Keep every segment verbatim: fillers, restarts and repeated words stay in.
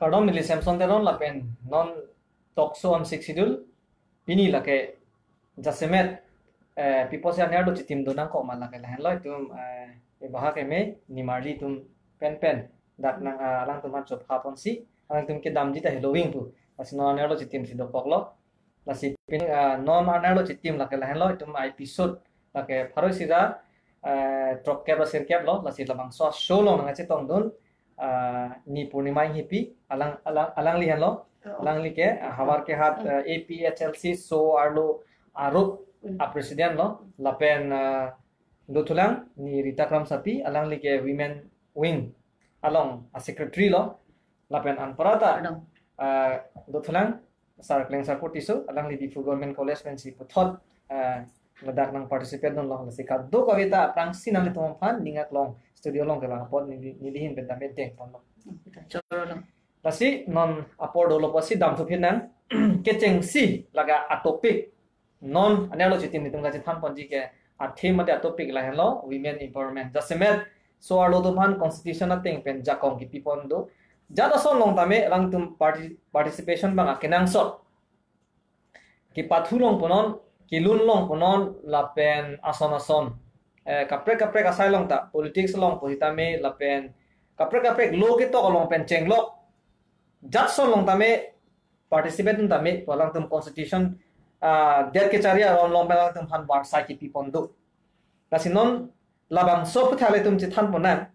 Kardom, neli Samson Teron lapen non talk show on Sixth Schedule. Pini lake jasemet, eh, piposi anerlo chitim do nangkok ma lake lahenlo itum, eh, ibahak eme nimarli atum penpen dak nang, ah, alangtum aphan chopha ponsi alangtum kedamji ta heloving pu. Lasi non anerlo chitim si dokoklo. Lasi pini, ah, non anerlo chitim lake lahenlo itum episode lake pharo isi ra, eh, throkkep ra sirkep lo, lasi labangso show along nangchetongdun, ah, ni Purnima Inghipi, alang, alang, alangli henlo, Oh. alangli ke, ah, Howraghat, Hmm. eh, A P H L C So Arlo Arup Hmm. a president lo, lapen, ah, dothulang ni Rita Kramsapi, alangli ke women wing along a secretary lo, lapen anparta, Pardon. ah, dothulang Sar Klengsarpo Tisso, alangli Diphu Government College pensi puthot, ah, ladak nang participate dunlo, lasi kadokave ta aphrangsi nanglitum aphan ning aklong studio along kelang apot neli, neli ahin pen dam-et deng ponlo. Chorolo. Lasi non apor dolo pusi damthu phinang kechengsi laga a topic non anerlo chitim nelitum kachethan ponji ke a theme mate a topic lahenlo women empowerment. Jasemet So Arlo atum aphan constitution ateng pen jakong kipi pon do. Jat ason along tame alangtum parti-, participation abang akenangsot kepathu long punon, kelun long punon, lapen ason ason, eh, kaprek kaprek asai along ta, politics along pusitame lapen kaprek kaprek lo ketok along pen chenglok. Jat ason along tame participate dun tame pu alangtum constitution, ah, det kechari aron along pen alangtum aphan varsai kipi pon do. Lasi non labangso aputhak ilitum chethan ponnang.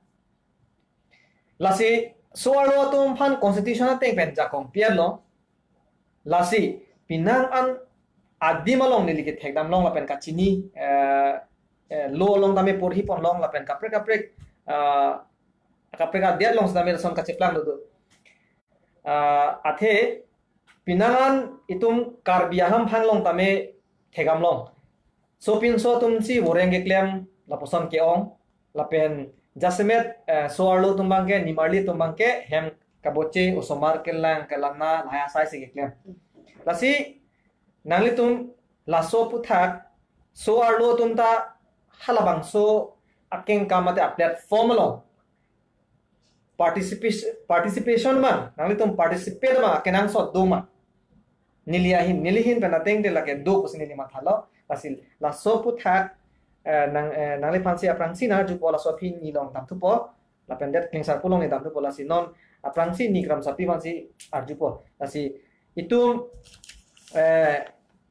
Lasi So Arlo atum aphan constitution ateng pen jakong pi-etlo. Lasi penang an adim along neli kethekdam long lapen kachini, eh, eh, lo along tame porhi pon long lapen kaprek kaprek, ah, kaprek adet along tame lason kacheplang do do. Ah, athe penang an itum Karbi Anglong aphan long tame thekdam long. Sopinso atum si voreng keklem lapuson ke-ong, lapen jasemet, eh, So Arlo atum abangke, nimarli atum abangke hem kaboche, osomar kelang, kelana, lahai asai si keklem. Lasi nanglitum laso aputhak So Arlo atum ta halabangso akengkam mate a platform along participation, participation ma, nanglitum participate ma kenangsot do ma. Neli ahin, neli ahin pen ateng te lake do pusi neli mathalo. Lasi laso aputhak, eh, nang, eh, nangliphansi aphrangsi nang arjupo, laso aphi ni along damthupo. Lapen det Klengsarpo along ni damthupo, lasi non aphrangsi ni Kramsapi aphansi arjupo. Lasi itum, eh,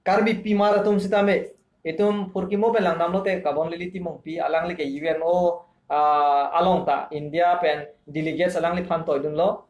Karbi pimar atum sitame itum phurkimo pen langdamlote Kabonlily Timungpi, alangli ke U N O, ah, along ta India pen delegates alangliphan toidunlo.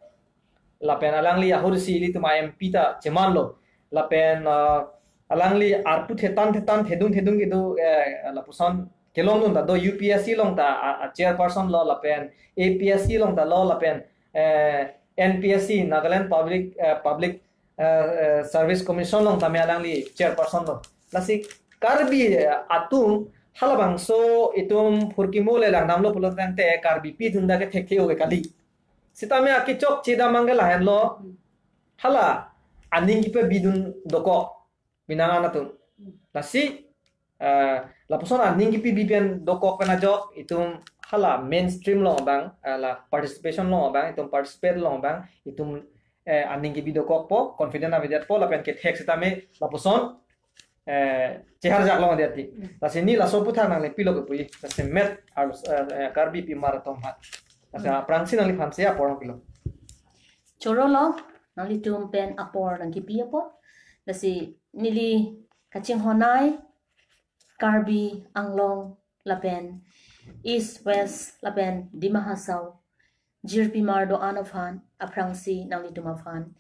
Lapen alangli ahut si ilitum a M P ta chemanlo. Lapen, ah, alangli arpu thetan thetan thedung thedung kedo, eh, lapuson kelongdun ta do, U P S C along ta a, a chairperson lo, lapen A P S C along ta lo, lapen, eh, N P S C, Nagaland Public, eh, Public, eh, eh, Service Commission along tame alangli chairperson lo. Lasi Karbi, eh, atum halabangso itum phurkimo le langdamlo pulo tangte Karbipi atum ta kethekthe-o ke kali. Sitame akechok chedam abangke lahenlo, hala aning kepabidun dokok penang an atum. Lasi, eh, lapuson aning kepabi pen dokok pen ajok itum hala mainstream along abang, eh, la participation along abang, itum participate along abang, itum, eh, aning kebi dokokpo, confident avedetpo, lapen kethek sitame lapuson, eh, cheharjak long adet ti. Lasi neli laso aputhak nanglepilo kepu-i, lasi met harus, eh, eh, Karbi pimar atum aphan. Lasi aphrangsi nangliphansi apor pilo. Chorolo, nanglitum pen apor nangkepi apot. Lasi neli kachinghon-ai Karbi Anglong lapen East West lapen Dima Hasao jirpimar do-an aphan aphrangsi nanglitum aphan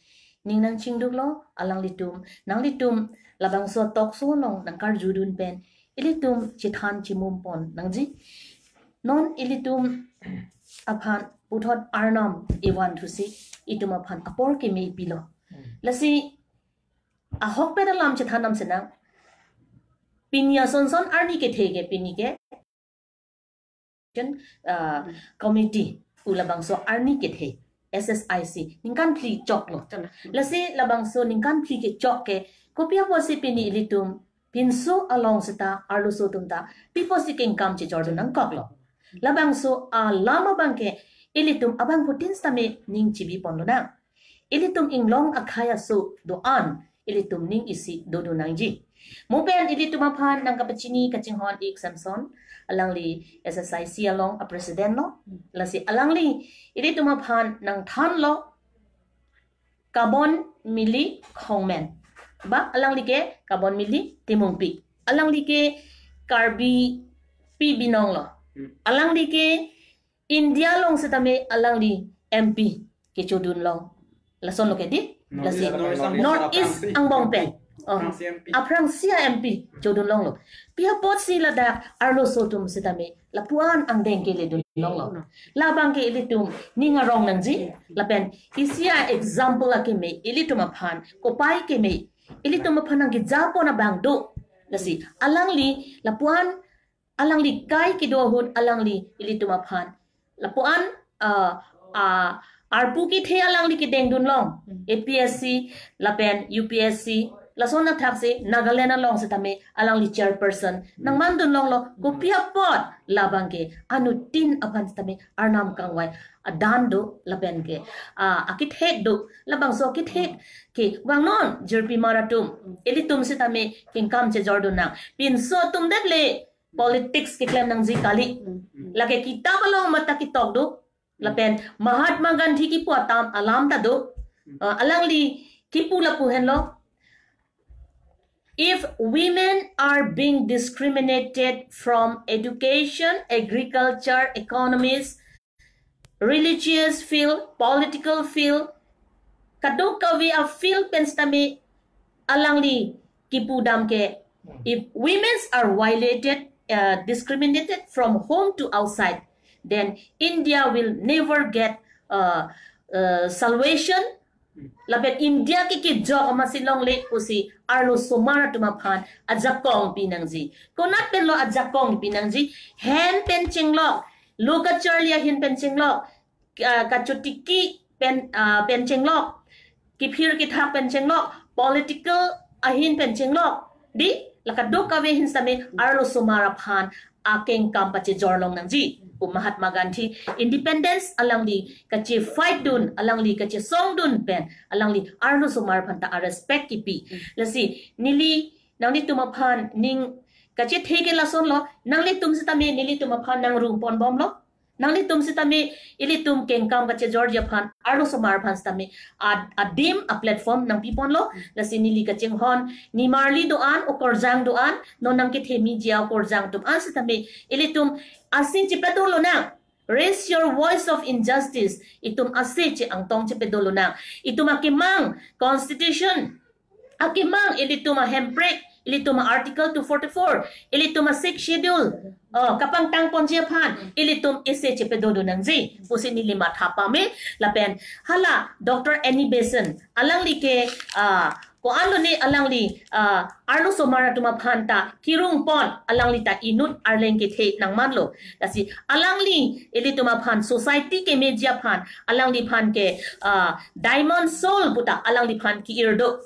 ning nangchingduklo, alanglitum, nanglitum labangso talk show along nangkarjudun pen ilitum chethan chimum pon nangji. Non ilitum aphan puthot arnam evan thusi itum aphan apor keme ipilo. Lasi ahokpet alam chethan nam senang. Pini asonson arni kethe ke pini ke, ah, committee pu labangso arni kethe S S I C ningkan phli choklo. Lasi labangso ningkan phli kechok ke kopi apotsi pini ilitum pinso along seta arloso atum ta pi apotsi kengkam chechor dun nangkoklo. Labangso alam abangke ilitum abangphutin sitame ning chibi ponlonang. ilitum inglong akhei aso do-an ilitum ning isi dodun nangji. Mo pen ilitum aphan nangkapachini kachinghon ik Samson, alangli S S I C along a president lo. Lasi alangli ilitum aphan nangthanlo Kabon Mili Khongmen. Ba alangli ke Kabon Mili Timungpi. Alangli ke Karbipi binong lo. Hmm. Alangli ke India along setame alangli M P kechodun long. Lason lo ke di? North Lasi East, North East, North East North East angbong pen. Oh. Aphrangsi M P. Aphrangsi M P chodun longlo. Pi apotsi ladak arloso atum setame lapu-an angdeng keledun longlo. Labang ke ilitum ning arong nangji. Lapen isi a example akeme ilitum aphan kopai keme ilitum aphan nangkejapon abang do. Lasi alangli lapu-an alangli kai kedo ahut alangli ilitum aphan lapu-an, ah, ah, arpu kethe alangli kedengdun long. Hmm. A P S C lapen U P S C lason athaksi Nagaland along setame alangli chairperson nangmandun longlo. Kopi apot labang ke anuttin aphan setame arnam kangvai adan do lapen ke, ah, akethek do, labangso akethek ke vangnon jirpi mar atum ilitum setame kengkam chejordun nang. Pinso atum det le politics keklem nangji kali. Hmm. Lake kitab along mata ketok do. Lapen Mahatma Gandhi kipu atam alam ta do. Hmm. Uh, alangli kipu lapu henlo. If women are being discriminated from education, agriculture, economies, religious field, political field, kadokave a field pen setame alangli kipu dam ke, if women's are violated, uh, discriminated from home to outside, then India will never get, uh, uh, salvation. Lapen India ke kejok amatsi longle pusi arlosomar atum aphan ajakong pinangji. Konat pen lo ajakong pinangji? Hem pen chenglok, lo kacharli ahin pen chenglok, ah, kachotiki pen, ah, pen chenglok, kiphir kithak pen chenglok, political ahin pen chenglok. Di, la kadokave ahin setame arlosomar aphan akengkam pachejor long nangji. Pu Mahatma Gandhi independence alangli kachefight dun, alangli kachesong dun pen alangli arlosomar aphan ta arespect kipi. Lasi neli nanglitum aphan ning kachethe ke lason lo, nanglitum setame nelitum aphan nangrung ponbomlo. Nanglitum setame ilitum kengkam kachejorji aphan, arlosomar aphan setame ad-, adim a platform nangpiponlo. Lasi neli kachinghon, nimarli do-an, okorjang do-an, non nangkethemiji a okorjang atum an setame ilitum ase chepadolo nang. Raise your voice of injustice. Itum ase che-angtong chepadolo nang. Itum akemang constitution, akemang ilitum a hemprek, ilitum a Article two forty-four, ilitum a Sixth Schedule, oh, kapangtang ponji aphan ilitum ase chepadolo nangji pusi neli matha pame. Lapen hala Doctor Annie Besant, alangli ke, ah, ko-an lo ne, alangli, ah, arlosomar atum aphan ta kirung pon, alangli ta inut arleng kethe nangmanlo. Lasi alangli ilitum aphan, society kemeji aphan, alangliphan ke, ah, diamond soul puta alangliphan ki-ir do.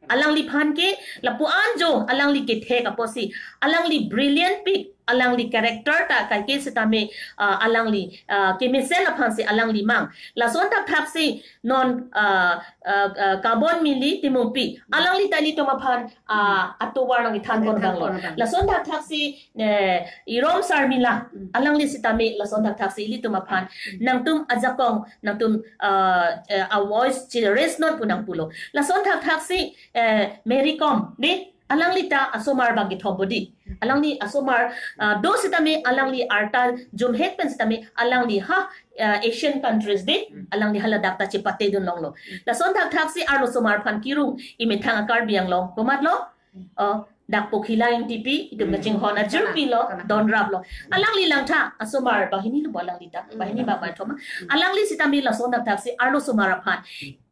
Alangliphan ke lapu-an jo alangli kethek apotsi, alangli brilliant pik, alangli character ta kaike setame, ah, alangli, ah, kemesen aphansi alangli mang. Lason thakthaksi non, ah, ah, ah, Kabon Mili Timungpi, alangli ta ilitum aphan, ah, atovar nangkethan pon vanglo. Lason thakthaksi, eh, Irom Sarmila, alangli setame lason thakthaksi ilitum aphan nangtum ajakong, nangtum, ah, eh, a voice che-raise non pu nangpulo. Lason thakthaksi, eh, Mary Kom, di, alangli ta asomar bang kethom bodi. Alangli asomar, ah, do setame alangli arta jumhek pen setame alangli ha, ah, Asian countries di, alangli haladak ta chepatedun longlo. Lason thakthaksi arlosomar aphan kirung, imethang a Karbi Anglong, komatlo? Oh, dak Pokhila Ingtipi, itum kachinghon ajirpi lo, donrap lo. Alangli langtha, asomar banghini lo bo alangli ta, banghini ba bathom. Alangli setame lason thakthaksi arlosomar aphan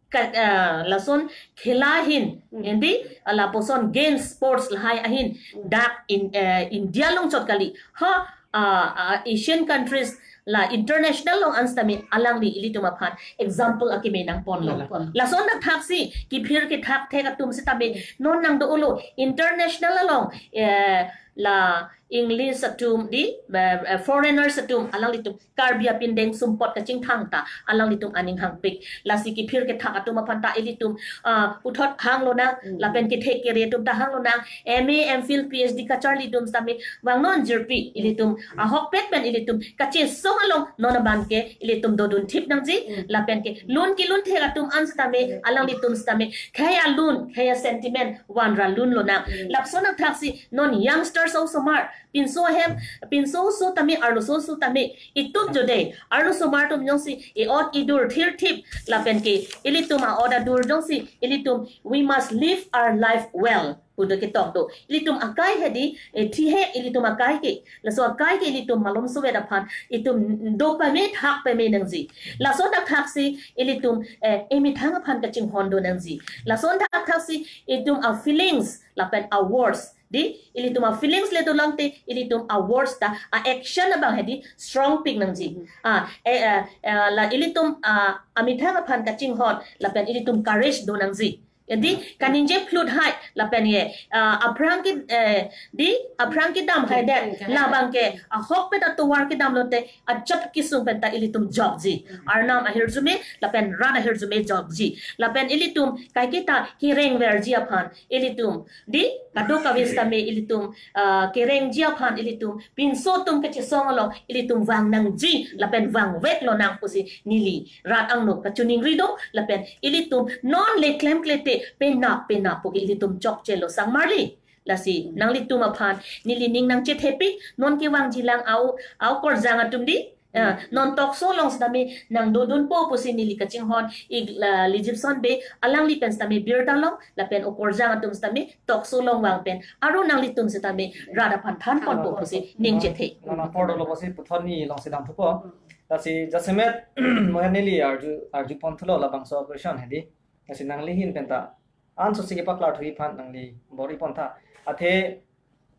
ka, ah, lason khela ahin, indi, ah, lapuson games, sports lahai ahin, dak in, eh, India along chot kali. Ha, ah, ah, Asian countries la international along an setame alangli ilitum aphan example akeme nangponlo. Nangpon. Lason thakthaksi kiphir kithak thek atum setame non nangdolo international along, eh, la English atum di, eh, eh, foreigners atum, alanglitum Karbi apindeng sumpot kachingthang ta alanglitum aning hangpik. Lasi kiphir kethak atum aphan ta ilitum, ah, puthot hanglonang, Hmm. lapen kethek kere atum ta hanglonang, M A, M Phil, P H D kacharli atum sitame vangnon jirpi ilitum, ahokpet pen ilitum kachesong along non abangke ilitum dodun thip nangji, Hmm. lapen ke lun kelun thek atum an sitame, Hmm. alanglitum sitame khei alun, khei asentiment vanra lunlonang. Hmm. Lapuson athaksi non youngsters osomar, pinso ahem, pinso oso tame, arloso oso tame, itum jode, arlosomar atum jongsi, i-ot idur thirthip, lapen ke, ilitum a-ot adur jongsi, ilitum, we must live our life well. Pu do ketok do. Ilitum akai hedi, eh, thi he ilitum akai ke. Laso akai ke ilitum malom sovet aphan, itum do pame thak pame nangji. Lason athaksi, ilitum, eh, emethang aphan kachinghon do nangji. Lason athaksi, itum a-feelings, lapen a-words. Di, ilitum a-feelings le dolang te, ilitum a-words ta, a-action abang hedi, strong pik nangji. Mhm. Ah, eh, eh, eh, la ilitum, ah, amethang aphan kachinghon, lapen ilitum courage do nangji. Jadi, Hmm. kaningje phlut hai, lapen ye, ah, aphrang ke, eh, di, aphrang kedam hai det, Hmm. labang ke, ahokpet atovar kedam lote, ajat kesung pen ta ilitum jokji. Hmm. Arnam ahirjume, lapen rat ahirjume jokji. Lapen ilitum, kaiketa kereng verji aphan, ilitum, di, kadokave sitame ilitum, ah, kerengji aphan ilitum, pinso atum kachesong along, ilitum vang nangji, lapen vangvek lonang pusi neli rat angno kachiningri do, lapen ilitum non le klemkle te penap penap pu ke ilitum chokche lo sangmarli. Lasi Hmm. nanglitum aphan neli ning nangchethe pik, non kevangji lang au, au korjang atum di, ah, Hmm. non talk show along sitame nangdodunpo pusi neli kachinghon ik la Lijipson Bey alangli pen sitame birta long, lapen o korjang atum sitame talk show along vang pen, aru nanglitum sitame rat aphan thanponpo pusi ning chethe. Non apor dolo pusi puthot neli along si damthupo. Hmm. Lasi jasemet mo neli arju, arjupon thulo labangso question hedi. Lasi nangli ahin pen ta anso si kepaklar thuji aphan nangli bor-ipon tha. Athe,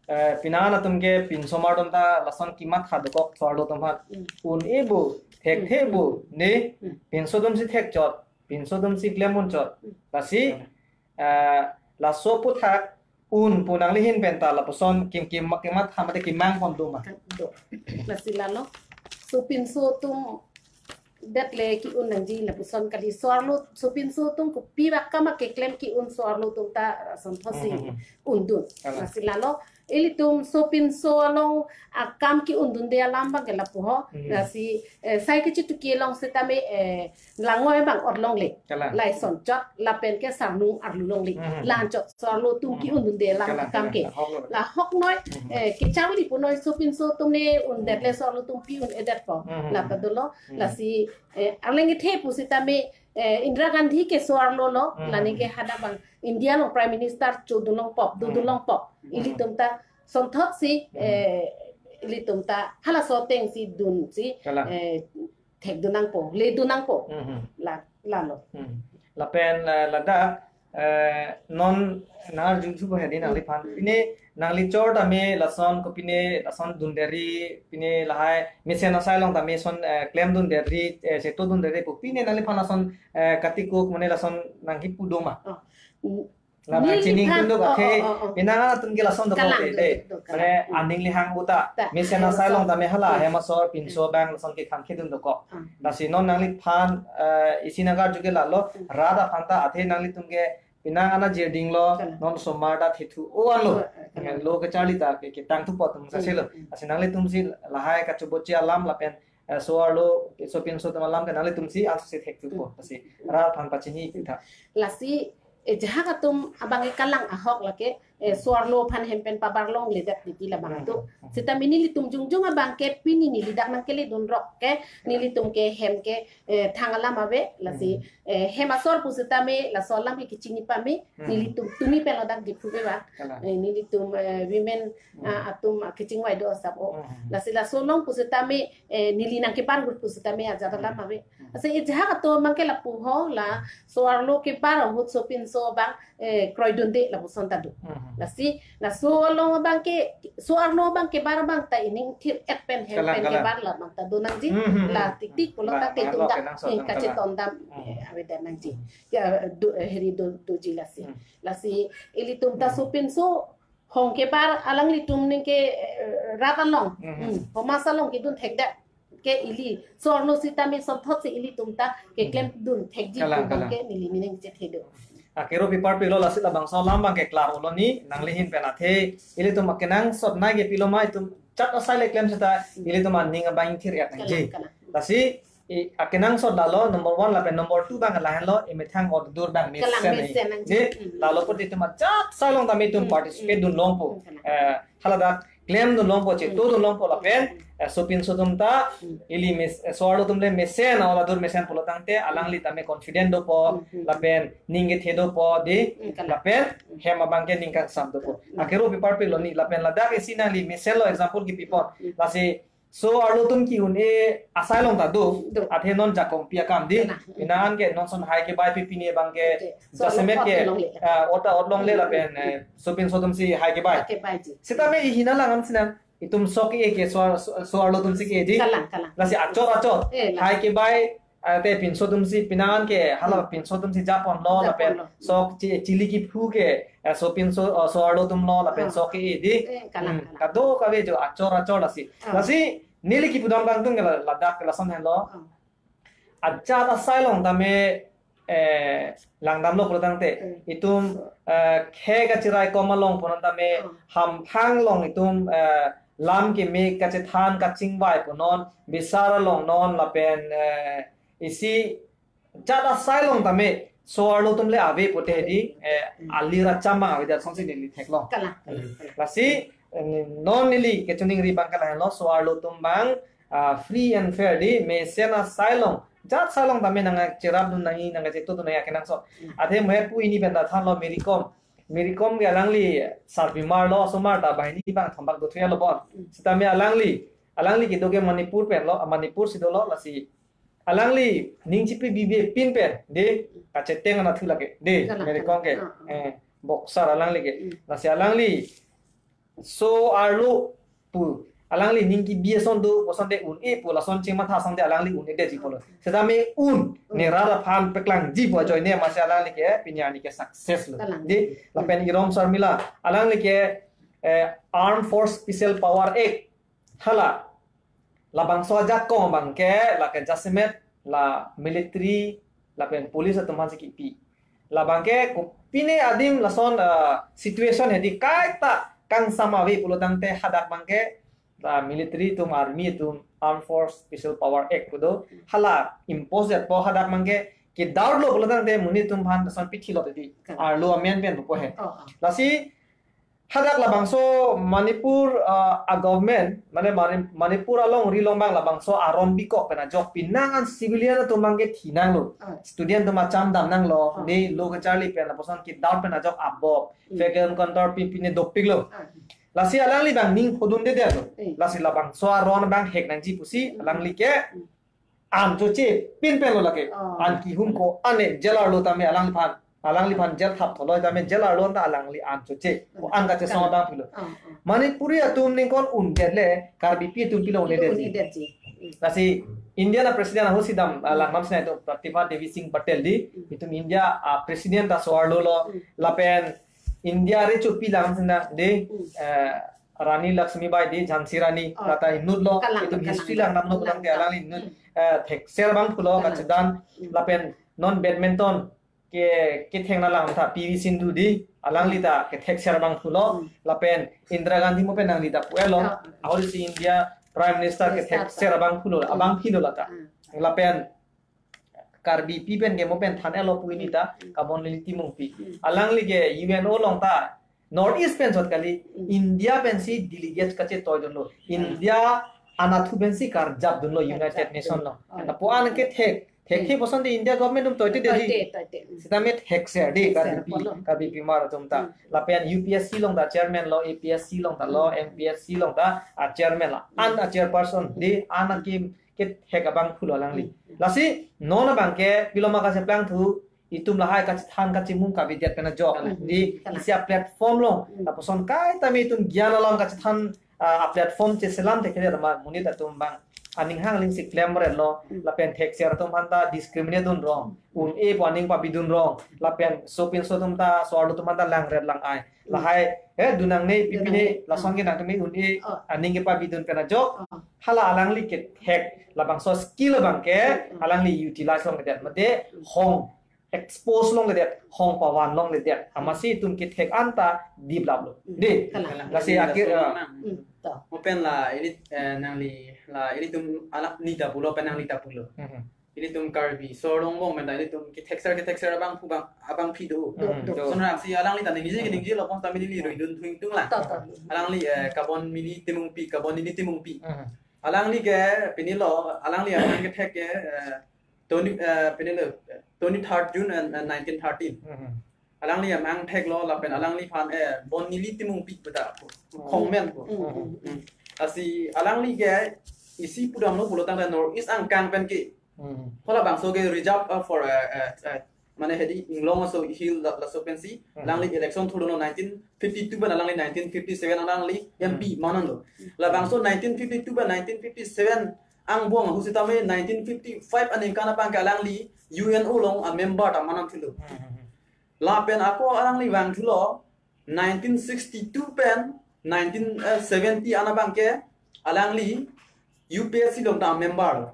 eh, penang atum ke pinsomar atum ta lason kematha dokok so-arlo atum aphan. Mm. Un-e bo, thekthe bo, ne, Mm. pinso atum si thekchot, pinso atum si klem unchot. Mm. Lasi, Mm. eh, laso aphuthak un pu nangli ahin pen ta lapuson kim kim kematha mate kemangpon do ma. Kan do. Lasi lalo. Sopinso atum det le ke-un nangji lapuson kali, so-arlo sopinso atum kopi bak akam keklem ke-un so-arlo atum ta asonthot si Hmm, hmm, hmm. undun. Kalang. Lasi lalo ilitum sopinso along akam ke-undunde alam abang ke lapu ho. Hmm. Lasi, eh, sai kechituki along sitame, eh, langoi abang ot longle. Kalang. Lason chot lapen ke sarnung arlu longle. Hmm, hmm, hmm. La-an chot so-arlo atum Hmm. ke-undunde alam Kalang, akam kalang, ke. kalang. Hok lo. La hok noi, Hmm. eh, kechangli punoi sopinso atum ne undet le Hmm. so-arlo atum pi un-edetpo. Hmm. Lata dolo, Hmm. lasi, eh, arleng kethe pusitame, eh, Indira Gandhi ke so-arlo lo, Hmm. lani ke hadak abang India along Prime Minister chodun longpo, dodun Hmm. longpo. Hmm. Ilitum ta sonthot si, Hmm. eh, ilitum ta halaso ateng si dun si, Kalang. eh, thekdun nangpo, ledun nangpo. Hmm. La, lalo. Hmm. Lapen, eh, ladak, eh, non nangarjuthupo hedi nangliphan. Hmm. Pine nangli chor tame lason kopine lason dunde ri, pine lahai mesen asai along tame son, eh, klemdunde ri, eh, chetodunde ri pu. Pine nangliphan lason, eh, katikuk mane lason nangkipu do ma. Oh. Mm. Labang Neli chining phan, tunduk oh, athe, oh, oh, oh. Penang atum ke lason dokok Kalang, te, do, te. do, do, kalang. Mane Hmm. aning lihang buta. Ta, Mesen hai asai lason. along tame hala, Hmm. hem asor, pinso Hmm. abang lason kekhan kedun dokok. Hmm. Lasi non nangliphan, eh, isi nangarju ke lalo, Hmm. rat aphan ta athe nanglitum ke penang ana jirding lo, Kalang. non somar ta thethu o-an lo. Oh, eh, kalang. Lo kacharli ta ke, ketangthupo atum sase lo. Hmm. Lasi nanglitum si lahai kachoboche alam lapen, eh, so-arlo, sopinso atum alam ke nanglitum si anso si thekthupo. Hmm. Lasi rat aphan pachini kita. Lasi, eh, jahak atum abang ke kalang ahok lake, eh, so-arlo aphan hem pen pabar longledet titi labang Hmm, tu. hmm, hmm. Sitame nelitum jongjong abang ke pini neli dak nangkeledun rok ke, nelitum ke hem ke, eh, thang alam ave, lasi, Hmm. eh, hem asor pusitame, laso alam ke kechini pame, Hmm. nelitum tumi pen ladak Diphu ke ba. Kalang. Eh, nelitum, eh, women, Hmm. ah, atum, ah, kechingvai do asap o. Hmm. Lasi laso along pusitame, eh, neli nangkebar ahut pusitame ajat alam Hmm. ave. Hmm. Lasi ejahak atum abang ke lapu ho, la so-arlo kebar ahut sopinso abang, eh, kroidunde lapuson ta do. Hmm. Lasi, laso along abang ke, so-arlo abang kebar abang ta ining thir-et pen hem Kalang, pen kalang. kebar labang ta do nangji. Hmm, hmm, hmm. La titik pulo La, ta la, ketum la, ta, kenangsot eh, nang kache kalang. tondam, Hmm. eh, avedet nangji. Ya, do, eh, heri do, doji lasi. Hmm. Lasi, ilitum ta Hmm. sopinso, Hong kebar alanglitum ningke, eh, rat along. Mhm. Hmm. Homas along kedun thekdak ke ili. So arlo sitame sonthot si ilitum ta keklem dun thekji Kalang, pu kalang. Ke neli mening chethe do. Akero pipar pilo lasi labangso alam abangke klar-olo ni, nangli ahin pen athe ilitum akenangsot nai ke pilo ma itum chat asai le klem seta ilitum aning abang thir et nangji. Kalang, kalang. Lasi i akenangsot lalo number one lapen number two abang lahenlo imethang order abang Kalang mesen mesen nangji. Nangji. Hmm. Lalo put itum achat asai along tame itum Hmm, participate hmm. dun longpo. Hmm, kalang. Eh, haladak klem dun longpo, chetu dun longpo lapen, eh, sopinso atum ta, ili mes, eh, so-arlo atum le mesen, aula dur mesen pulo tangte, alangli tame confident dopo, lapen ning kethe dopo, di, kalang. Lapen hem abangke ning kangsam dopo. Akero pipar pilo ni, lapen ladak isi nangli mesenlo example kipipon. Lasi, so-arlo atum ki-un-e asai along ta do, do. Athe non jakom pi akam di, kalang. Pini an ke non son hai kebai pi pini abangke, okay. So, jasemet ke, ot longle. Ah, ot ta ot longle lapen, eh, sopinso atum si hai kebai. Hai kebaiji. Sitame i hina lang am sinang, itum sok e ke so, so, so-arlo atum si ke di. Kalang, kalang. Lasi achor achor. Eh, lang. Hai kebai, ah, te pinso atum si pini an ke, hala pinso atum si japonlo, japonlo. Lapen sok chi, chili kiphu ke, eh, sopinso, oh, so-arlo atumlo, lapen sok e di. Eh, kalang, hmm, kalang. Kadokave jo achor achor lasi. Ah. Lasi, neli kipudam kangtung ke la, ladak ke lason henlo. Ah. Achat asai along tame, eh, langdamlo pulo tangte. Hmm. Itum, eh, khei kachirai kom along punon tame, hmm, hamphang along itum, eh, lam keme kachethan kachingvai punon, bisar along non lapen, eh, isi chat asai along tame, so-arlo atum le ave pute di, eh, hmm, ali racham abang ave jar songsi neli theklong. Kalang, kalang, kalang. Lasi, eh, non neli kachiningri abang kalang lo, so-arlo atum abang, ah, free and fair di, mesen asai along, jat asai along tame nangcherap dun nangji, nangchetu dun nangji akenangsot. Hmm. Athe moher pu ini pen ta thanlo Mary Kom. Mary Kom ke alangli sarbimar lo, osomar ta banghini bang thambak dothuya lo bon. Hmm. Sitame alangli, alangli kedo ke Manipur pen lo, Manipur si dolo lasi. Alangli ning chipi bibi pin pen, di, kacheteng anatthu lake, di, kalang, Mary Kom ke, kalang. Ah, ah. Eh, boxer alangli ke. Hmm. Lasi alangli, so-arlo pu, alangli ning kebi ason do, ason de un-e pu, lason chingmatha ason de alangli un-edetji pulo. Sitame un, hmm, ne rat aphan paklangji pu ajoine masi alangli ke, pini arni ke success lo. Kalang. Di, lapen Irom Sharmila, alangli ke, eh, Armed Force Special Power Act, hala, labangso ajakong abangke, lake jasemet, la military, lapen police atum aphan si kipi. Labangke kopine adim lason, ah, situation hedi kaita kangsam ave pulo tangte hadak abangke, la military atum, army atum, Armed Force Special Power Act pu do, hala impose detpo hadak abangke, kedoubtlo pulo tangte monit atum aphan lason pithilot di. Kalang. Arlo amen pen pupo he. Oh, oh. Lasi, hadak labangso Manipur, ah, a government, mane Mani-, Manipur alongri along abang labangso aron bikok pen ajok pini an civilian atum abangke thinanglo. Ah. Student atum acham damnanglo, ah, ne lo kacharli pen lapuson kidoubt pen ajok abop. Hmm. Fake encounter pin pine dopiklo. Ah. Lasi alangli abang ning phodundedetlo. Hmm. Lasi labangso aron abang hek nangji pusi, hmm, alangli ke, hmm, an choche pin pen lo lake. Oh. An kihum ko-an e jail arlo tame alangliphan. Alangliphan jail thap tholo tame jail arlo ta alangli an choche. Ko-an kachesong abang pilo. Oh, oh. Manipuri atum ningkon undet le Karbipi atum pilo un'edetji. Un'edetji. Hmm. Lasi India a president ahut si dam, ah, langdam sinai itum Pratibha Devi Singh Patel di. Hmm. Itum India a president ta so-arlo lo. Hmm. Lapen India recho pi langdam sinai di. Hmm. Eh, Rani Lakshmibai di, Jhansi Rani, oh, lata inut lo, kalang, itum kalang, history langdamlo, kalang, pulang ke kalang, alangli inut, hmm, eh, thekser abang pulo, kalang, kachedan, hmm, lapen non badminton ke, ketheng alam ta P V Sindhu di, alangli ta kethekser abang pulo, hmm, lapen Indira Gandhi mo pen nangli ta pu-etlo, oh, ahut si India Prime Minister, Minister kethekser ta, abang pulo, hmm, abang philo lata. Hmm. Lapen Karbipi pen ke mo pen than-etlo pu ini ta, hmm, Kamon Lili Timungpi. Hmm. Alangli ke U N O along ta North East pen chot kali, hmm, India pensi delegate kachetoidunlo. Hmm. India anatthu pensi karjapdunlo, karjapdun, United Nation along. Oh. Lapu-an ke thek, thek, hmm, thek puson di India government atum toite detji. Toite, toite. Hmm. Sitame thekser di, thekser, Karbipi, pulo, Karbipimar atum ta. Hmm. Lapen U P S C along ta chairman lo, A P S C along ta lo, hmm, M P S C along ta, ah, chairman lo. Hmm. An a chairperson di, an a kim kethek abang pulo alangli. Hmm. Lasi, non abangke, pilo ma kacheplangthu, itum lahai kachethan kachimung kavedet pen ajok. Hmm. Di, kalang, isi a platform lo, hmm, lapuson kaita me itum gyan alam kachethan, ah, a platform cheselam thekthedet ma monit atum abang aning hang ling si klemret lo, lapen thekser atum aphan ta discriminate dun rong, un-e pu aning pabi dun rong, lapen sopinso atum ta, so-arlo atum aphan ta langret lang-ai. Lahai, eh, dun nangne, pipi ne, lason ke nangtum un-e aning kepabi dun pen ajok, hala alangli kethek labangso skill abang ke alangli utilize longledet, mate hong expose longledet, hong pavan longledet, amatsi itum kethek anta develop lo. Dei, lasi akhir, ah, Open la ili, eh, nangli la ilitum anak ni ta pulo, pen nangli ta pulo. Ilitum Karbi so-arlo angbong pen ta ilitum kethekser kethekser abangphu abang abangpi do. Sonrak si alangli ta ningje ningje lo pon ta mili roi dun thuing tung lang. Alangli, eh, Kabon Mili Timungpi, Kabon Mili Timungpi. Alangli ke pini lo, alangli akan kethek ke, eh, twenty, eh, pini lo, twenty-third June and, and nineteen thirteen. Alangli amang thek lo lapen alangliphan, eh, Bon Nili Timungpi puta khongmen ko. Asi alangli ke isi pudam lo pulo tangte North East angkang pen ke. Hala bangso ke reserve, uh, for, uh, uh, uh, mane hedi Inglong aso hill la, laso pensi. Alangli election thurlo nineteen fifty-two pen alangli nineteen fifty-seven alangli M P manon lo. Labangso nineteen fifty-two pen nineteen fifty-seven angbong ahut sitame nineteen fifty-five aningkan abang ke alangli U N O along a member ta manon thulo. Lapen ako alangli vangthulo nineteen sixty-two pen nineteen seventy an abang ke alangli U P S C along ta member lo.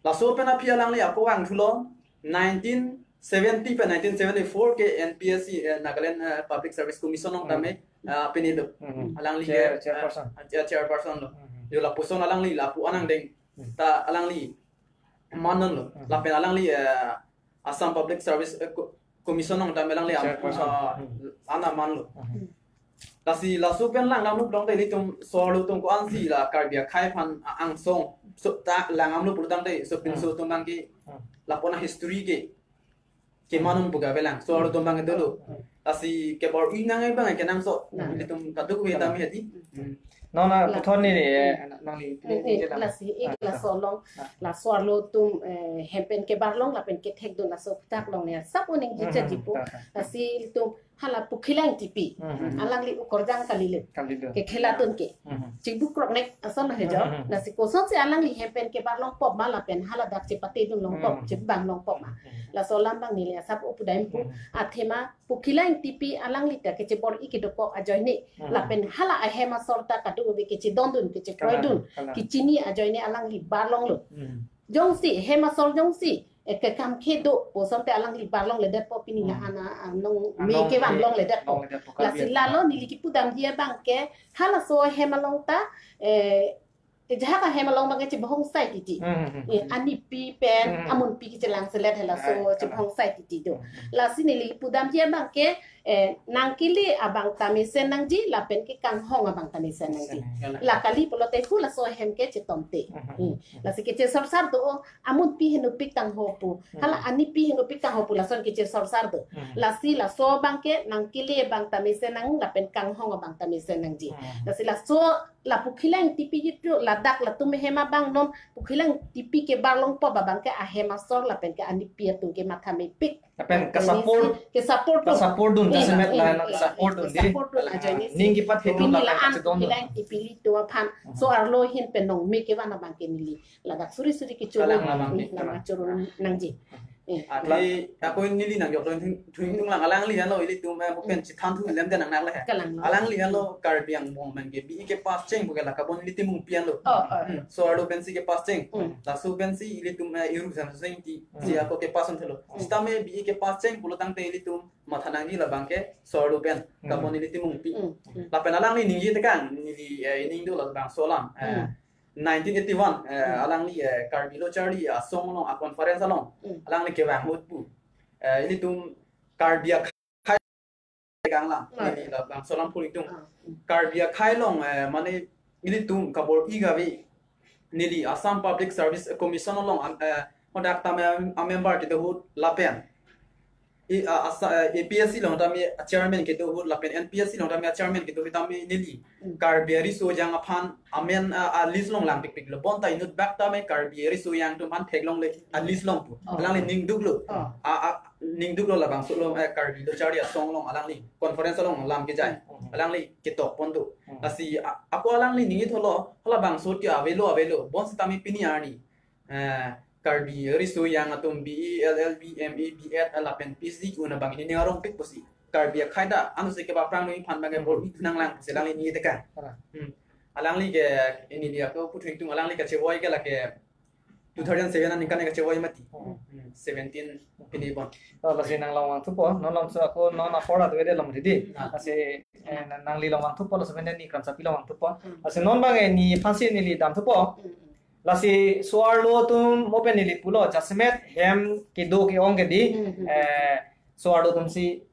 Laso pen aphi alangli ako vangthulo nineteen seventy pen nineteen seventy-four ke N P S C, eh, Nagaland, eh, Public Service Commission along tame, eh, pini lo. Alangli Chair- ke, chairperson. Eh, chair- chairperson lo. Yo lapuson alangli lapu anang deng ta alangli manon lo. Lapen alangli, eh, Assam Public Service, eh, Co- Commission along tame alangli am- Chairperson. Ah, ana man lo. Lasi laso pen lang namu dong te ilitum so-arlo atum ko-ansi la Karbi akhei aphan a- angsong so ta lang amlo pulo tangte sopinso atum abang ke lapona history ke kemanon buka belang so-arlo atum abang dolo. Lasi kebor-i nang abang kenangso ilitum kaduk we tame hedi. Nona puthot ni ni, eh, nangli pini Eh, eh, lasi ik laso along, laso-arlo atum, eh, hem pen kebar long lapen kethek dun laso aphuthak along ne asap uning jicha jipu. Lasi ilitum hala Pukhilang Tipi. Alangli ukorjang kalilo. Kalilo. Kekhela dun ke. Chibuk krok nek ason he jo. Lasi kosonsi alangli hem pen kebar long pop ma lapen hala dak chepate dun long pop, chibang long pop ma. Laso alam abang neli asap upu daim pu. Athema Pukhilang Tipi alangli ta kechebor-i kedokok ajoine. Lapen hala ahem asor ta kadokave kechedon dun, kechekroi dun, kechini ajoine alangli bar longlo. Jongsi hem asor jongsi, eh, kekam khe do pu asonte alangli bar longledet po, pini la ana anong me kevan longledet po. Lasi lalo neli kipu damji abang ke halaso ahem along ta, eh, jahak ahem along abang ke chebohong sai titi. Eh, anipi pen amunpi kechelangselet halaso chebohong sai titi do. Lasi neli kipu damji abang ke, eh, nangkele abang ta mesen nangji lapen kekanghong abang ta mesen nangji. La kali pulote halaso ahem ke chetomte. Eh, lasi kechesorsar do, amunpi henopik tangho pu. Hala anipi henopik tangho pu lason kechesorsar do. Lasi laso abang ke nangkele abang ta mesen nang lapen kanghong abang ta mesen nangji. Lasi laso la Pukhilang Tipi jitu ladak latum ahem abang non Pukhilang Tipi kebar long pop abang ke ahem asor lapen ke anipi atum ke matha mepik. Lapen ke-support, Kesupport dun. Ke-support dun, Eh, jasemet eh, la eh, support dun dei. Kesupport dun ajoine si. Ning kipat hidu Pini lapen la an kachedon dun. Pukhilang Tipi ilitum aphan so-arlo ahin pen nong me kevan abang ke neli ladak suri suri kechoro. Kalang abang ke. Lama choro nangji. Eh. Ati ako neli nangjok dun thuing tung lang alangli alo ilitum, eh, pen chithan thu lem den nang le. Kalang lo. Alangli alo Karbi Anglong abang ke B E kepass cheng buka la Kabon Mili Timungpi lo. Oh, oh. So-arlo pensi kepass cheng. Laso pensi ilitum, eh, iru jam seng ti si ako kepass on thelo. Sitame B E kepass cheng pulo tangte ilitum matha nangji labang ke so-arlo pen Kabon Mili Timungpi. Lapen alangli ningje tekang neli, eh, ining do labangso alam. Eh, nineteen eighty-one, eh, alangli, eh, Karbi Lo Charli Asong along a conference along alangli kevang ahut pu, eh, ilitum Karbi akhei kanglang, neli labangso alam pu ilitum Karbi akhei along, eh, mane ilitum kabor-i kave neli Assam Public Service Commission along, eh, hodak tame a member kedo ahut lapen i, ah, asa, eh, A P S C along tame a chairman kedo ahut lapen N P S C along tame a chairman kedo ahut tame neli Karbi ariso ajang aphan amen, ah, a list along langpikpik lo. Bonta inut bak tame Karbi ariso ajang atum aphan theklongle a list along pu. Alangli ningduk lo. A, a, ningduk lo labangso along, eh, Karbi Lo Charli Asong along alangli conference along lam kejai. Alangli ketok pon do. Hmm. Lasi a-, ako alangli ningje tholo, halabangso ke avelo avelo. Bonsitame pini arni, eh, Karbi riso yang atum B E, L L B, M A, B Ed, lapen P H D ke-un abang hini ning arongpik pusi. Karbi akhei ta, ansi kepaphrang nangji aphan abang ke Hmm. bor-i nanglang pusi alangli ningje tekang. Kalang. Hmm. Alangli ke, ini dia ko puthot tung alangli kachevoi ke lake two thousand seven aningkan kachevoi mati. Hmm. Hmm. Seventeen pini bon. To, lasi nanglong vangthupo, non longso ako non apor atu ede long didi. Hmm. Lasi, eh, nang-, nangli long vangthupo, laso pen ni Kramsapi long vangthupo. Hmm. Lasi non abang, eh, ne aphansi neli damthupo. Hmm. Lasi so-arlo atum mo pen neli pulo, jasemet hem kedo ke-ong ke dei, Hmm, hmm, hmm. eh, so-arlo atumsi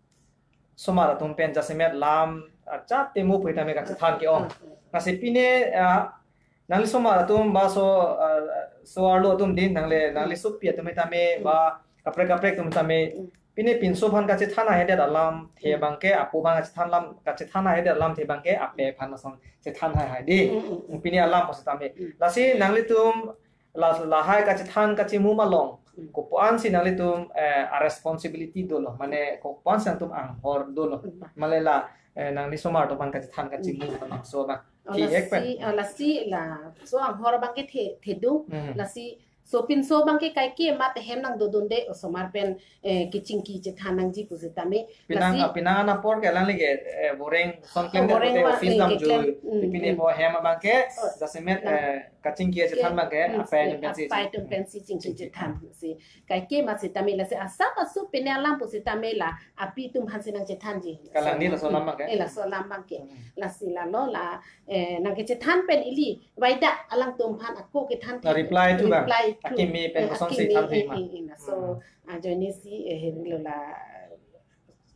osomar atum pen jasemet lam, ah, chate mo pu tame kachethan ke-ong. Hmm, hmm. Lasi pine, ah, nangli osomar atum ba so, ah, so-arlo atum dei nangli, nangli Hmm. sopi atum tame Hmm. ba kaprek kaprek atum tame. Hmm. Pine pinso aphan kachethan ahedet alamthe Hmm. abang ke, apo abang kachethan lam, kachethan ahedet alamthe abang ke, ape aphan lason chethan haihai dei. Hmm, hmm, hmm. Pine alam pusitame. Hmm. Lasi nanglitum la, lahai kachethan kachimum along. Hmm. Kopuansi nanglitum, eh, a-responsibility dolo. Mane kopuansi nangtum anghor dolo. Hmm. Mane la, eh, nangli osomar atum aphan kachethan kachimum Hmm. abang so abang. Oh, Thihek pen. lasi, oh, lasi laso anghor abang ke the, thedung. Hmm. Lasi sopinso abang ke kaike mat hem nangdodunde osomar pen, eh, kechingki chethan nangji pusitame. Penang, Lasi ah, penang anapor ke alangli ke, eh, boreng son Oh, klem boreng de ma-, office eh, dam keklem. ju. Hmm, Pine hmm. po hem abang ke, Oh, jasemet, na. eh, kachingki chethan Ke, abang ke, hmm, apai eh, atum pensi. apai atum pensi chingki Chingki. chethan si. Kaike mat sitame lasi asap asap pine alam pusitame la api atum aphansi nangchethanji. Kalang ni laso alam abang ke. Eh, laso alam abang ke. Hmm. Lasi lalo la, eh, nangkechethan pen ili, vaida alangtum aphan ako kethan Na reply thu abang. reply thu. Akimi pen Eh, kosonsi akimi, than thei eh, ma. eh, eh, na. So, Hmm. ajoine si, eh, herilo la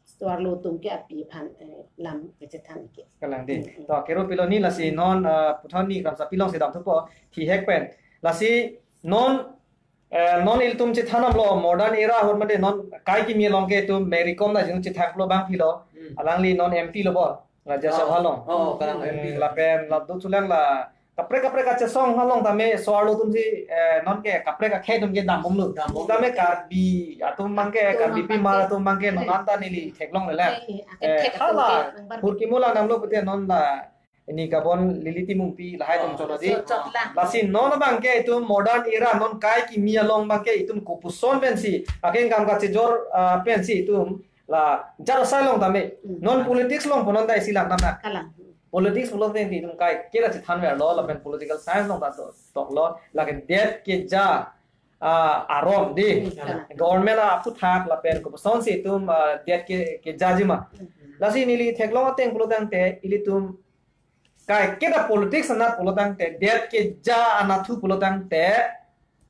so-arlo atum ke api aphan, eh, lam kechethan ke. Kalang dei. Hmm, hmm. To, kero pilo ni lasi non, eh, puthot ni Kramsapi longsi damthupo, thihek pen. Lasi non, eh, non ilitum chethan damlo, modern era ahut mate non kai kimi along ke itum Mary Kom ta jinu chethanlo abang pilo. Hmm. Alangli non M P lo bo, Rajya Sabha Oh. along. Oh, kalang Hmm, M P lo. lapen la dothulang la kaprek kaprek kachesong along tame so-arlo atumsi, eh, non ke kaprek akhei atum ke dambomlo. Dambom. Tame Karbi atum abang ke, Atum Karbipi abang mar ke. atum abang ke, Hmm. non anta neli theklongle. Eh, eh, akan Eh, thek atum hala, ke, number Phurkimo lang damlo pute non la, ini Kabon Lily Timungpi lahai atum Oh, chot dei. chot, chot lang. Lasi non abang ke itum modern era non kai kimi along abang ke itum kopuson pensi, akengkam kachejor, ah, pensi itum la jat asai along tame. Hmm. Non politics along punon dai si lang nam na. Kalang. Politics pulote itum kaike ra chethanverlo lapen political science along ta to-, toklo. Lake det keja, ah, aron dei. Hmm, kalang. Government aphuthak lapen kopusonsi itum, ah, det ke, kejaji ma. Hmm. Lasi neli theklong ateng pulotangte ilitum kaike ta politics anat pulotangte, det keja anathu pulotangte,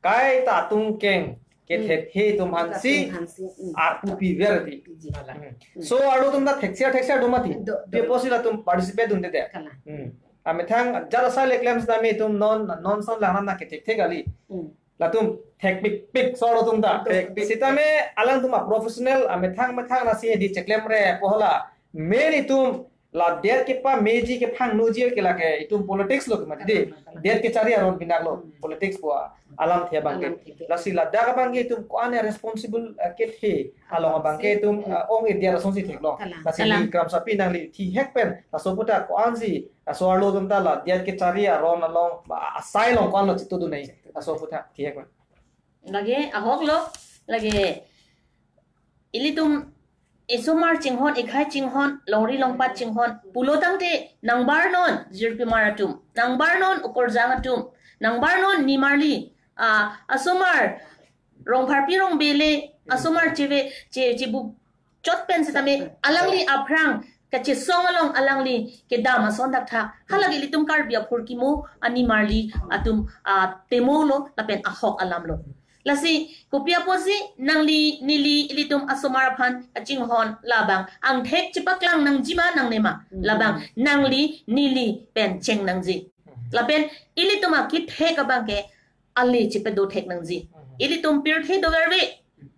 kaita atum keng, Hmm. kethethe atum aphansi, Atum aphansi, hmm. arpu piver dei. Ji. Hmm. Hmm. So-arlo atum ta thekser thekser do mati. Do, do. Dia pusi latum participate dunde dei. Kalang. Hmm. Amethang jat asai le klem sitame itum non, non son lang nam na kethekthek kali. Hmm. Latum thekpikpik so-arlo atum ta. Thekpik. Sitame alangtum a-professional amethang methang nasi di cheklemre pu hala. Main itum la det kepameji kephangnoji ke lake itum politics lo ke mati dei. Kalang, kalang. Det kechari aron pinak lo Hmm. politics pu alamthe abang ke. Alamthe ke. Lasi ladak abang ke itum ko-an responsible, eh, kethe along abang ke itum, Hmm. eh, ong-e det asonsi theklong. Kalang. Lasi Kalang. neli Kramsapi nangli thihek pen laso aputhak ko-ansi, eh, so-arlo atum ta la det kechari aron along ba asai along ko-an lo chitudun nangji. Laso aputhak thihek pen. Lake ahok lo, lake ilitum esomar chinghon, ekhei chinghon, longri longpat chinghon pulotangte nangbarnon jirpi mar atum, nangbarnon ukorjang atum, nangbarnon nimarli, ah, asomar Rongpharpi Rongbele, asomar cheve, che, chebu chot pen sitame, alangli aphrang kachesong along alangli kedam ason thakthak. Halake ilitum Karbi aphurkimo animarli atum, ah, temolo lapen ahok alam lo. Lasi kopi apotsi nangli neli ilitum asomar aphan kachinghon labang angthek chepaklang nangji ma nangne ma. Hmm. Labang nangli neli pen cheng nangji. Hmm. Lapen ilitum akithek abang ke ale chepedo thek nangji. Hmm. Ilitum pirthe doverve,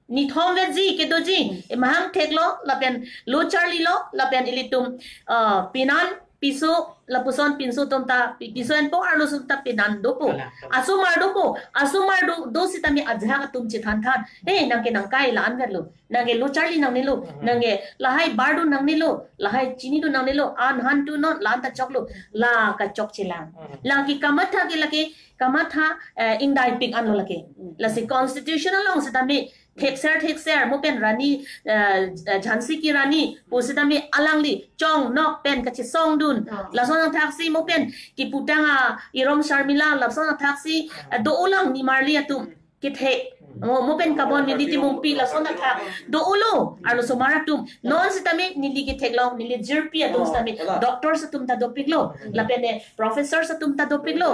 nithom vetji kedoji, Hmm. emahang theklo lapen lo charlilo lapen ilitum, ah, pinan Piso, lapuson pinso atum ta, pi-, piso enpo arloso ta pinan dopo. Kalang, kalang. Asomar dopo, asomar do, do sitame ajahak atum chethan than. Hey, nangke nangkai la-an verlo. Nangke lo charli nangnelo. Mhm. Nangke lahai bar do nangnelo. Lahai chini do nangnelo. An han tu non, la-an ta choklo. La kachok chelang. Mhm. Lake kamatha ke lake, kamatha, eh, ingdai pik anlo lake. Mhm. Lasi constitution along sitame, thekser thekser, mo pen Rani, eh, eh, Jhansi ki Rani, pu sitame alangli, chong nok pen kachesong dun. Oh. Lason athaksi mo pen, kiputang a, Irom Sharmila, lason athaksi, eh, do-olang nimarli atum, kithe. Mo, mo pen Kabon Niti Mungpi, lason athak, do-olo, arlosomar atum. Non sitame, neli kethek long, neli jirpi atum Oh, sitame, ola. Doctors atum ta dopiklo, lapen eh, professors atum ta dopiklo.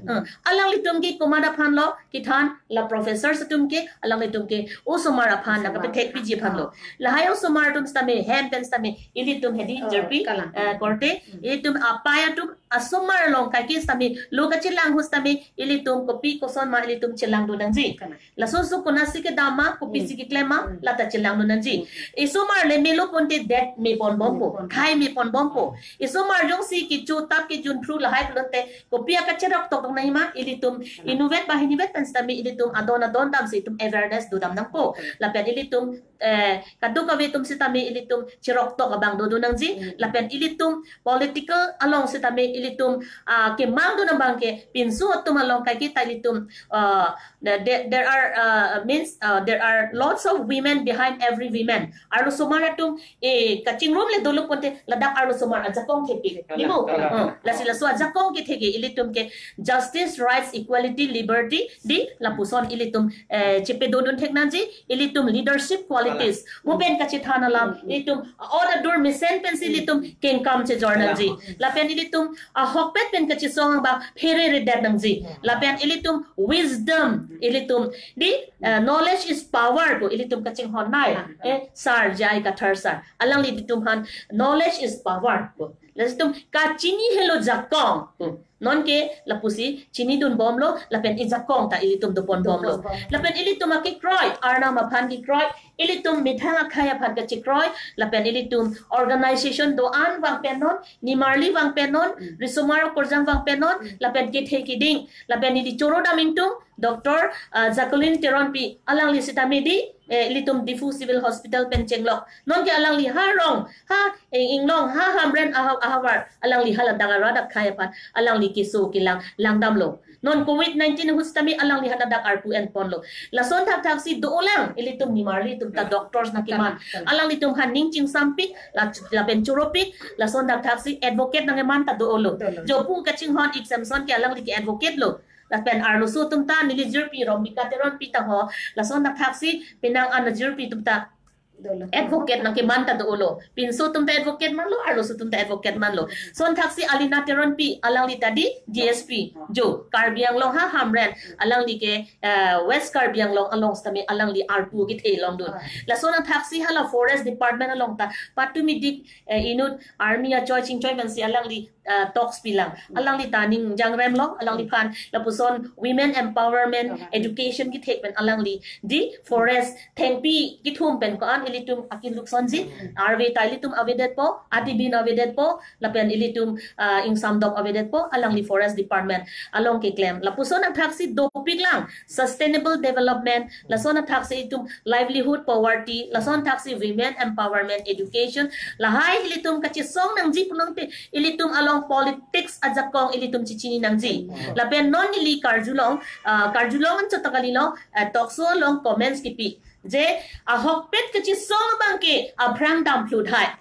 Hmm. Alanglitum ke komat aphan lo, kethan, la professors atum ke, alanglitum ke, osomar aphan, na kapathek piji aphan lo. Lahai osomar atum sitame, hem pen sitame, ilitum hedi Oh, jirpi, kalang. Eh, korte, Hmm. Ilitum apai atum, asomar along kaike sitame, lo kachelang ahut sitame, ilitum kopi koson ma ilitum chelang do nangji. Kalang. Laso so konatsi kedam ma, kopisi Hmm. keklem ma, Hmm. lata chelang do nangji. Hmm. Isomar le melo ponte det me pon bompo, Me pon. Khai me pon bompo. Isomar jongsi kecho tap kejun thru lahai pulote, kopi akacherok tok nangji ma, ilitum Hmm. inutvet banghinivet pen sitame ilitum adon adon damsi itum awareness dodam nangpo. Hmm. Lapen ilitum, eh, kadokave atum sitame ilitum cherok tok abang do do nangji. Hmm. Lapen ilitum political along sitame ilitum, ah, kemang do nang abang ke pinso atum along kaike ta ilitum, ah, there, there are, uh, means, uh, there are lots of women behind every women. Arlosomar atum, eh, kachingrum le dolo ponte ladak arlosomar ajakong thepik. Kalang, Nimu? Kalang. Hmm. Lasi laso ajakong kethe ke ilitum ke justice, rights, equality, liberty, di lapuson ilitum, eh, chepadodun thek nangji, ilitum leadership qualities. Kalang. Mo pen kachethan alam, Hmm. ilitum, on adur mesen pensi ilitum kengkam chejor nangji. Kalang. Lapen ilitum, ahokpet pen kachesong abang phere redet nangji. Hmm. Lapen ilitum wisdom, ilitum di, eh, knowledge is power ko ilitum kachinghon nai. Hmm. Eh, Sar J I Kathar sir. Alangli ilitum aphan knowledge is power ko. Lasi itum kachini helo jakong ko. Nonke lapusi chinidun bomlo lapen ijakong ta ilitum dopon bomlo. Dopon bom. Lapen ilitum akekroi, Arnam aphan kekroi, ilitum methang akhei aphan kachekroi, lapen ilitum organization do-an vang pen non, nimarli vang pen non, Hmm. risomar okorjang vang pen non, Hmm. lapen kethe kiding, lapen ili choro dam ingtung, Doctor, ah, Jacqueline Teronpi, alangli sitame di, eh, ilitum Diphu Civil Hospital pen chenglok. Nonke alangli ha rong, ha, eh, inglong, ha Hamren aha-, ahavar, alangli haladak arat akhei aphan, alangli keso kelang, langdamlo. Non covid nineteen ahut sitame alangli haladak arpu enponlo. Lason thakthaksi do-olang, ilitum nimarli atum ta doctors nangkeman. Kalang, kalang. Alanglitum aphan ning chingsampik, la, lapen choropik, lason thakthaksi advocate nangkeman ta do-olo. Do-olo. Jopu kachinghon exemption ke alangli ke advocate lo. Lapen arloso atum ta neli jirpi Rombika Teronpi ta ho. Lason thakthaksi penang an jirpi atum ta Do-olo. Advocate nangkeman ta do-olo. Pinso atum ta advocate manlo, arloso atum ta advocate manlo. Son thaksi Alina Teronpi, alangli ta di D S P. Jo, Karbi Anglong ha Hamren, alangli ke, eh, West Karbi Anglong along sitame alangli arpu kethe longdun. Ah. Lason thaksi hala Forest Department along ta patumi dik, eh, inut army achoi chingchoi pensi alangli, eh, talks pilang. Alangli ta ning jangrem lo, alangliphan lapuson women empowerment, Aha. education kethek pen alangli di forest thengpi kethum pen ko-an ilitum akin luksonji, Hmm. arve ta ilitum avedetpo, adibin avedetpo, lapen ilitum, ah, ingsamdop avedetpo, alangli Forest Department along keklem. Lapuson thaksi dopiklang, sustainable development, lason thaksi itum livelihood poverty, lason thaksi women empowerment education, lahai ilitum kachesong nangji punangte, ilitum along politics ajakong ilitum chechini nangji. Hmm. Lapen non neli karjulong, ah, karjulong anchot ta kalilo, ah, talk show along comments kipi. Je, ahokpet kachesong abang ke aphrang damphlu thai.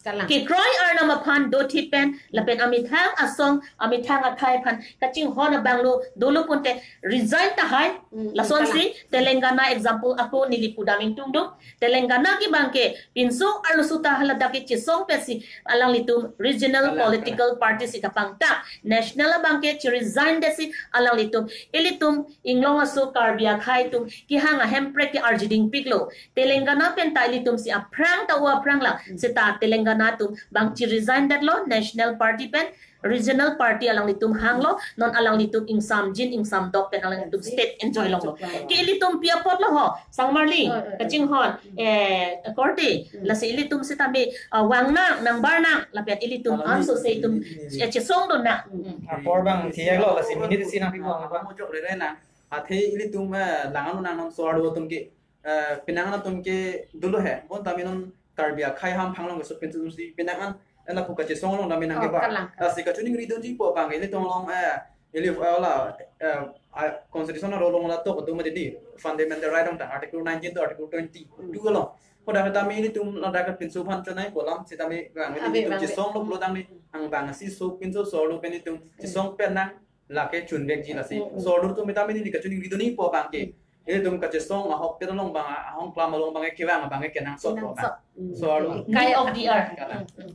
Kalang. Kekroi Arnam aphan dothip pen, lapen amethang asong, amethang akhei aphan, kachinghon abang lo, dolo ponte resign tahai, Hmm, lasonsi, kalang. Telangana example ako neli pudam ingtungdung, Telangana ke abang ke, pinso arloso ta haladak kechesong pensi, alanglitum regional Kalang, political party si kapangta, national abang ke, che-resign detsi, alanglitum, ilitum, inglong aso Karbi akhei atum, kehang ahemprek ke arjiding piklo, Telangana pen ta ilitum si aphrang ta o aphrang lang, Hmm. seta Telangana Nangtum bang chi-resign detlo national party pen regional party alanglitum hanglo, non alanglitum ingsamjin ingsamdok pen alanglitum state enjoy longlo. Ke ilitum pi apotlo ho, sangmarli, kachinghon, eh, korte, lasi ilitum sitame, ah, vang nang, nangbar nang, lapen ilitum anso se itum, eh, chesongdun nang. Hmm. Apor bang thiyaklo, lasi minute isi nangpipo, bang. Mujok rere nang. Athe ilitum, eh, lang-an nang non so-arlo atum ke, eh, penang atum ke dolo he. Bonta mi non Karbi akhei hamphang along keso pintu si penang an, eh, lapu kachesong along dam nang ke ba. Kalang, kalang. Lasi kachiningri dunji pu abang ke ilitum along, eh, ili, eh, la, eh, ah, constitution arlo along la tok atum di fundamental right along ta article nineteen to article twenty-two along. Hadak tame ilitum ladak pinso aphan chonai pu alam sitame bang ilitum chesonglo pulo tangte, ang bang si so pinso so-arlo pen ilitum chesong pen nang lake chunvekji lasi. So-arlo atum tame neli kachiningri dunji pu abang ke, ilitum kachesong ahok pen along bang, ahong klam along bang ke kevang abang ke kenangsot pu abang. So-arlo. Kind of the earth.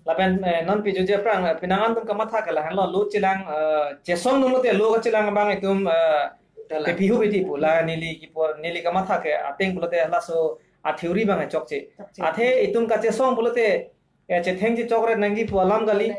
Lapen, eh, non pi juje aphrang, eh, penang an atum kamatha ke lahenlo, lo chelang, eh, chesongdunlote lo kachelang abang itum, eh, kepihu piti pu la neli kipu, neli kamatha ke ateng pulote laso a-theory bang chokche. Athe itum kachesong pulote, eh, chetheng chechokret nangji pu alam kali.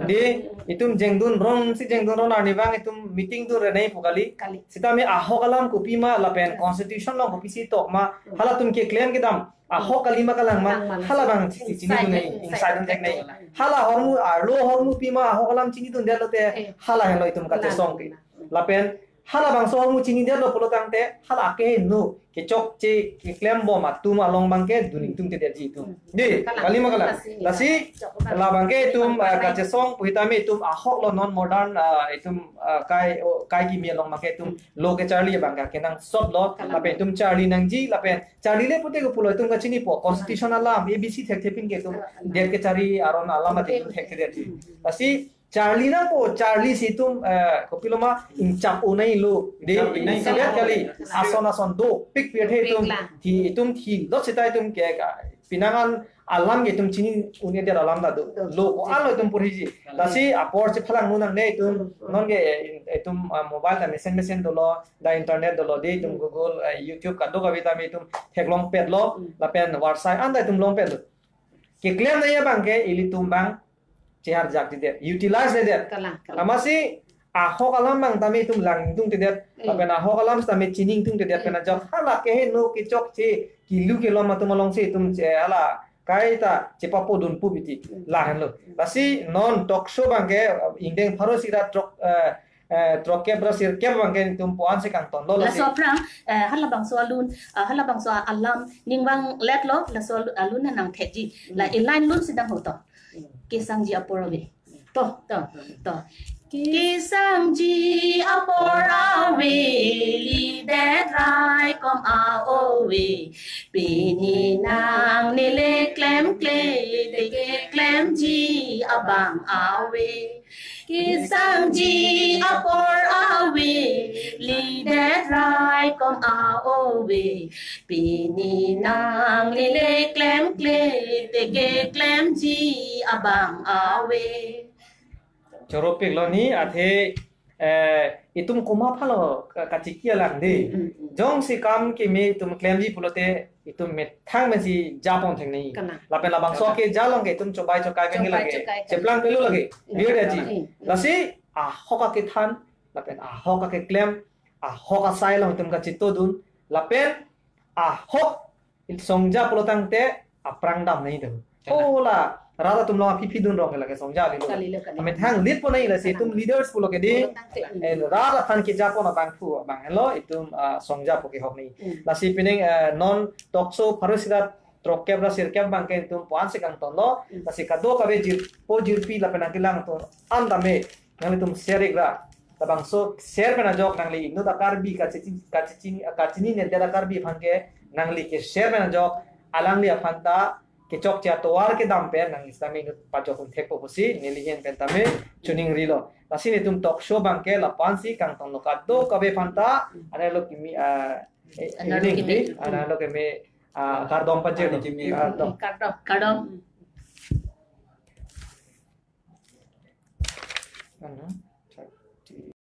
Di, itum jengdun rong si jengdun rong arni bang itum meeting dun re nangji pu kali. Sitame ahok alam kopima lapen constitution along kopisi tok ma, halatum keklem kedam ahok kali ma kalang ma, hala bang chini dun nangji, insight dun thek nangji. Hala ahormu, arlo ahormu pima ahok alam chinidun detlote, hala henlo itum kachesong ke. Lapen halabangso ahormu chinidetlo pulo tangte, hala akeheno kechokche keklembom atum along bang ke dun ingtungtedetji itum. Di, kali ma kalang. Lasi labang ke itum, ah, kachesong pu hitame itum ahoklo non modern, ah, itum, ah, kai, o, kai kimi along bang ke itum lo kecharli bang ke kenangsotlo. Lapen itum charli nangji, lapen charlile pute ke pulo itum kachinipo constitution alam A B C thekthe pin ke itum det kechari aron alam ati itum thekthedetji. Lasi charli nangpo, charli si itum, eh, kopilo ma, ingchap unai lo, di, ingchap unai ingchap lo. Kali, ason ason dopik pi athe itum, thi itum thilo seta itum ke ka, penang an alam ke itum chini un-edet alam ta do. Lo ko-an lo itum porhiji. Lasi apor chephalang nu nangne itum, non ke, eh, itum, ah, mobile ta mesen mesen dolo, da internet dolo, di itum Google, eh, YouTube kadokave tame itum theklongpetlo, lapen website an ta itum longpetlo. Keklem nangji abang ke ilitum bang cheharjakjedet, utilizejedet. Kalang, kalang. Amatsi ahok alam bang tame itum lang ingtungtedet, lapen ahok alam tame chini ingtungtedet pen ajok hala keheno kechokche kilu kelom atum alongsi itum che hala kaita chepapodun pu piti lahenlo. Lasi non talk show bang ke, uh, ingdeng pharo isi ra throk, eh, eh, throkkep ra sirkep bang ke itum puan si kangtonlo lasi. Laso aphrang, eh, halabangso alun, eh, halabangso alam ningvang letlo, laso alu-, alun nangthekji. La e-line lun si dang ho to. Kesangji apor ave. To, to, to. Kesangji apor ave, lidet raikom a-ove. Pini nangne le klemkle, te keklemji abang ave. Kesangji apor ave, lidet raikom a-ove. Pini nangne le klemkle, te keklemji abang ave. Choropiklo ni athe, eh, itum komat aphanlo ka-, kachiki alang di. Jongsi kam kimi itum klemji pulote itum methang mesi japon theng ni. Kalang. Lapen labangso keja along ke itum chobai chokai pen chobai lake. Chokai pen. Cheplang pelo lake. Biar dia ji. Lasi ahok akethan, lapen ahok akeklem, ahok asai along itum kachitodun, lapen ahok songja pulo tangte aphrang dam nangji do. Kalang. Hala rat atum along aphi phi dun rong lake songja lilo. Kalilo, kalilo. Amethang lead pon nangji lasi itum leaders pulo ke di. Pulo tangte. Eh, rat aphan kejapon abangphu abang helo itum, ah, songja pu kehok nangji. Lasi pining, eh, non talk show pharo isi ra throkkep ra sirkep bang ke itum puan si kangtonlo. Lasi kadokave jirpo jirpi lapen nangkelang atum an tame nanglitum share ikra. Labangso share pen ajok nangli inut a-Karbi kachichi-, kachichi-, kachininedet a-Karbi aphan ke nangli ke share pen ajok alangli aphan ta kechokche atovar kedam pen nangli sitame inut pajok un thekpo pusi neli ahin pen tame chiningrilo. Lasi netum talk show bang ke lapu-an si kangtonlo, kadokave aphan ta, anarlo kimi, ah, eh, anarlo evening, kimi. Anarlo kimi, ah, kardom pajir. Anarlo kimi. Kardom. Kardom. Kardom. Ano?